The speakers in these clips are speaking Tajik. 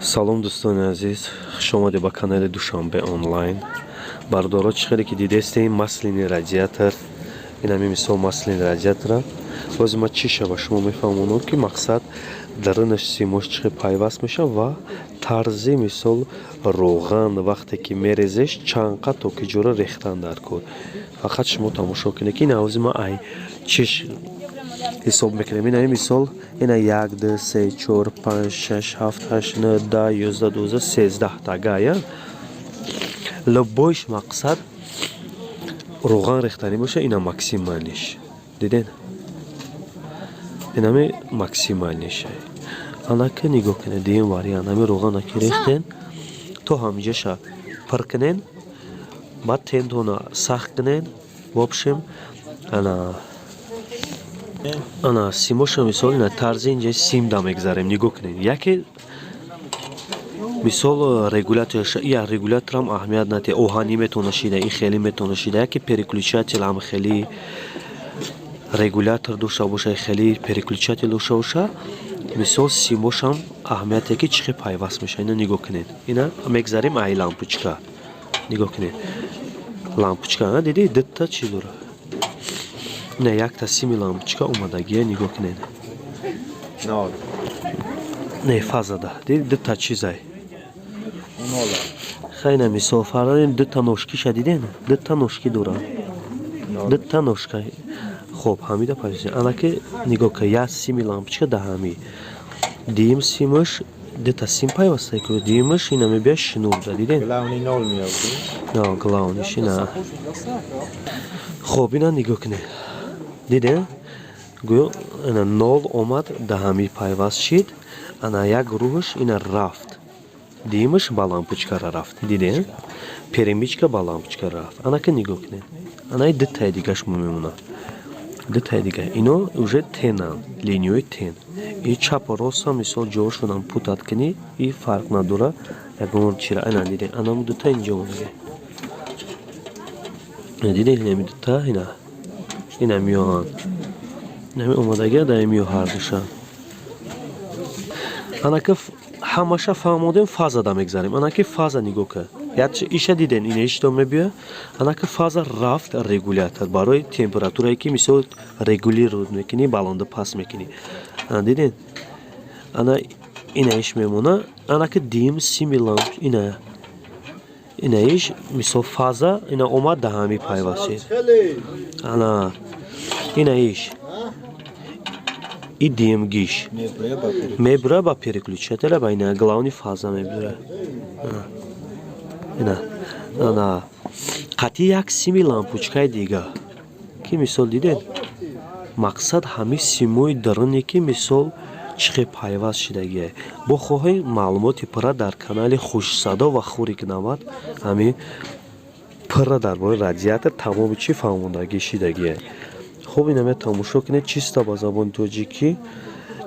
Салом, дӯстони азиз, хушомадед ба канали Душанбе онлайн. Бародаро, чӣ хеле ки дидестем, масляный радиатор, инами мисол масляный радиатора. Бози ма чӣ шава, шумо мефаҳмонам, ки мақсад дарунаш симош чӣ хел пайваст мешавад ва тарзи мисол роған вақте ки мерезеш, чанқа то ки ҷора рехтан дар кор. Фақат шумо тамошо кунед, ки ин ҳавзи ма ай чиш ҳисоб мекунем. Ина мисол, ина як, ду, се, чор, панҷ, шаш, ҳафт, ҳашт, нӯ, 10, 11, 12, 13 тагая. Любой ш мақсад роған рехтанӣ боша, ина максимальный ш диден, инами максимальный ша. Анака нигоҳ кунед, дуюм вариант, ҳами роғана ки рехтен, то ҳамиҷаша пир кунен, баъд тентона сахт кунен. В общем, ана симоша мисол ина тарзи инҷа сим да мегзарем. Нигоҳ кунед, яке мисол регуляторша, я регуляторам аҳамият надиҳ, оҳанӣ метавона шида, ин хеле метавона шида, яке переключатель ҳам хеле регулятор дошта боша, хеле переключатель дошта боша. Мисол симошам аҳамияте, ки чӣ хел пайваст мешавад. Ина нигоҳ кунед, ина мегзарем ай лампочка. Нигоҳ кунед, лампочка дидӣ, дитта чӣ дора. Ина якта сими лампочка омадагия, нигоҳ кунед. Не, фазада диди, дитта чизай. Хайна мисол фарзанем, дитта ножки ша диден, дитта ножки дора, дитта ножка. Хоб, ҳамида пайваст. Анаки нигоҳ кун, як сими лампочка да ҳами дуюм симаш, дитта сим пайваста ку, дуюмаш ина мебия шнур да, диден, главный ш ина. Хоб, ина нигоҳ кунед, диден, гӯё ина нол омад, да ҳами пайваст шид. Ана як гурӯҳаш ина рафт, дуюмаш ба лампочкара рафт, дидем, перемычка ба лампочка рафт. Анака нигоҳ кунед, анаи дутаи дигаш мемонад, дутаи дига ино уже тенанд, линияи тен. И чапу ростам мисол ҷошонам путать кунӣ, и фарқ надора ягон чира. Ана дидем, анам дута инҷо омадаги, дидем, инами дута ина меоҳанд, инами омадагия дар миё ҳардуша. Анака ҳамаша фаҳмодем, фазада мегзарем. Анаки фаза нигоҳ кар, иша диден, ина ишто мебиёяд. Анаки фаза рафт регулятор барои температурае, ки мисол регулировать мекунӣ, баланду паст мекунӣ. Ана диден, ана ина иш мемона. Анаки дим сими ламп, ина иш мисол фаза ина омад, да ҳами пайваст шид. Ана ина иш и дмгиш мебура ба переключателя, ба ина главный фаза мебура. Ина ана қатъи як сими лампочкаи дига, ки мисол дидед, мақсад ҳами симои даруне, ки мисол чӣ хел пайваст шидагие. Бо хоҳем маълумоти пурра дар канали Хушсадо ва Хурик навад, ҳами пурра дар бораи радиатор тамоми чӣ фаҳмондагӣ шидагие. Хуб, инаме тамошо кунед, чисто ба забони тоҷикӣ.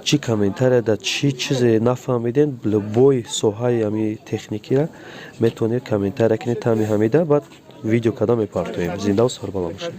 Чӣ комментарияда чӣ чизе нафаҳмидем, любой соҳаи ҳами техникира метавонед комментария кунед, тами ҳамида баъд видео карда мепартоем. Зиндаву сарбаланд бошед.